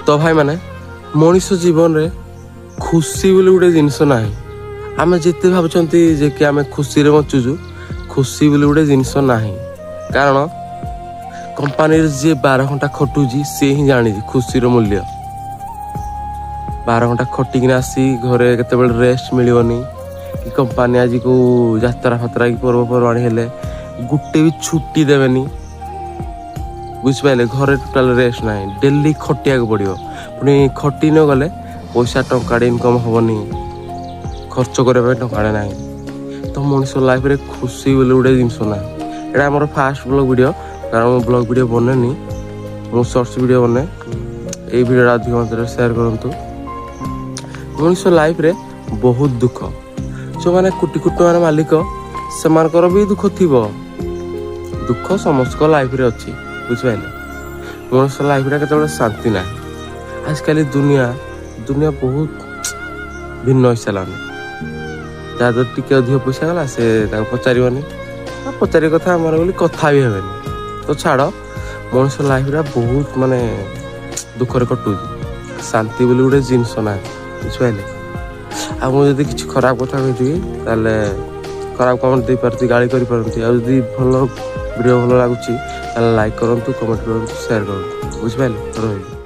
ତ ଭାଇମାନେ, ମଣିଷ ଜୀବନରେ ଖୁସି ବୋଲି ଗୋଟେ ଜିନିଷ ନାହିଁ। ଆମେ ଯେତେ ଭାବୁଛନ୍ତି ଯେ କି ଆମେ ଖୁସିରେ ବଞ୍ଚୁଛୁ, ଖୁସି ବୋଲି ଗୋଟେ ଜିନିଷ ନାହିଁ। କାରଣ କମ୍ପାନୀରେ ଯିଏ 12 ଘଣ୍ଟା ଖଟୁଛି, ସିଏ ହିଁ ଜାଣିଛି ଖୁସିର ମୂଲ୍ୟ। 12 ଘଣ୍ଟା ଖଟିକିନା ଆସି ଘରେ କେତେବେଳେ ରେଷ୍ଟ ମିଳିବନି କି କମ୍ପାନୀ ଆଜି କେଉଁ ଯାତ୍ରା ଫାତ୍ରା କି ପର୍ବପର୍ବାଣି ହେଲେ ଗୋଟେ ବି ଛୁଟି ଦେବେନି, ବୁଝିପାରିଲେ? ଘରେ ଟୋଟାଲ ରେଷ୍ଟ ନାହିଁ, ଡେଲି ଖଟିବାକୁ ପଡ଼ିବ। ପୁଣି ଖଟି ନ ଗଲେ ପଇସା ଟଙ୍କାଟେ ଇନକମ୍ ହେବନି, ଖର୍ଚ୍ଚ କରିବା ପାଇଁ ଟଙ୍କାଟେ ନାହିଁ। ତ ମଣିଷ ଲାଇଫରେ ଖୁସି ବୋଲି ଗୋଟେ ଜିନିଷ ନାହିଁ। ଏଇଟା ଆମର ଫାଷ୍ଟ ବ୍ଲଗ୍ ଭିଡ଼ିଓ, କାରଣ ମୁଁ ବ୍ଲଗ୍ ଭିଡ଼ିଓ ବନେନି, ମୁଁ ସର୍ଟସ୍ ଭିଡ଼ିଓ ବନାଏ। ଏଇ ଭିଡ଼ିଓଟା ଅଧିକ ମାତ୍ରାରେ ସେୟାର କରନ୍ତୁ। ମଣିଷ ଲାଇଫରେ ବହୁତ ଦୁଃଖ। ଯେଉଁମାନେ କୋଟି କୋଟି ଟଙ୍କାର ମାଲିକ, ସେମାନଙ୍କର ବି ଦୁଃଖ ଥିବ। ଦୁଃଖ ସମସ୍ତଙ୍କ ଲାଇଫରେ ଅଛି, ବୁଝିପାରିଲେ? ମଣିଷ ଲାଇଫରେ କେତେବେଳେ ଶାନ୍ତି ନାହିଁ। ଆଜିକାଲି ଦୁନିଆ ଦୁନିଆ ବହୁତ ଭିନ୍ନ ହେଇସାରିଲାଣି। ଯାହା ଦ୍ୱାରା ଟିକେ ଅଧିକ ପଇସା ଗଲା, ସେ ତାକୁ ପଚାରିବନି, ଆଉ ପଚାରିବା କଥା ଆମର ବୋଲି କଥା ବି ହେବେନି। ତ ଛାଡ଼, ମଣିଷ ଲାଇଫଟା ବହୁତ ମାନେ ଦୁଃଖରେ କଟୁଛି। ଶାନ୍ତି ବୋଲି ଗୋଟେ ଜିନିଷ ନାହିଁ, ବୁଝିପାରିଲେ? ଆଉ ମୁଁ ଯଦି କିଛି ଖରାପ କଥା କହିଥିବି, ତାହେଲେ ଖରାପ କମେଣ୍ଟ ଦେଇପାରନ୍ତି, ଗାଳି କରିପାରନ୍ତି। ଆଉ ଯଦି ଭଲ ଭିଡ଼ିଓ ଭଲ ଲାଗୁଛି, ତାହେଲେ ଲାଇକ୍ କରନ୍ତୁ, କମେଣ୍ଟ କରନ୍ତୁ, ସେୟାର କରନ୍ତୁ, ବୁଝିପାରିଲେ? ରହିଲି।